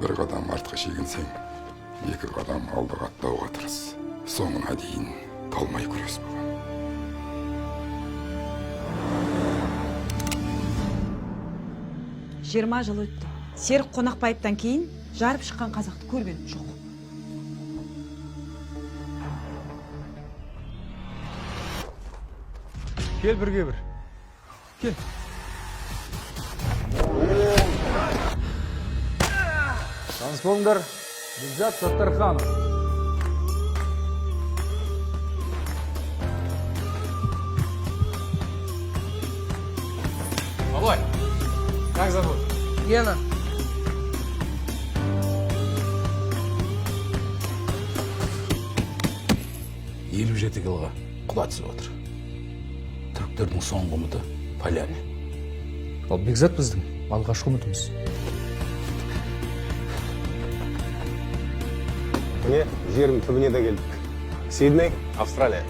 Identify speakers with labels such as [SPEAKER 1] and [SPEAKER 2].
[SPEAKER 1] Бір қадам артқа шегінсең, екі қадам алдыға аттауға тырыс. Соңына дейін талмай күрес, балам.
[SPEAKER 2] 20 жыл өтті. Серік Қонақбаевтан кейін жарып шыққан қазақты көргенім жоқ.
[SPEAKER 3] Кел бірге бір. Кел. Таныс болыңдар. Бекзат Саттарханов.
[SPEAKER 4] Малой, как зовут?
[SPEAKER 5] Гена.
[SPEAKER 6] 57 килоға құла түсіп отыр. Түріктердің соңғы үміті Поляне.
[SPEAKER 3] Ал Бекзат біздің алғашқы үмітіміз.
[SPEAKER 7] Міне, жердің түбіне де келдік. Сидней, Австралия.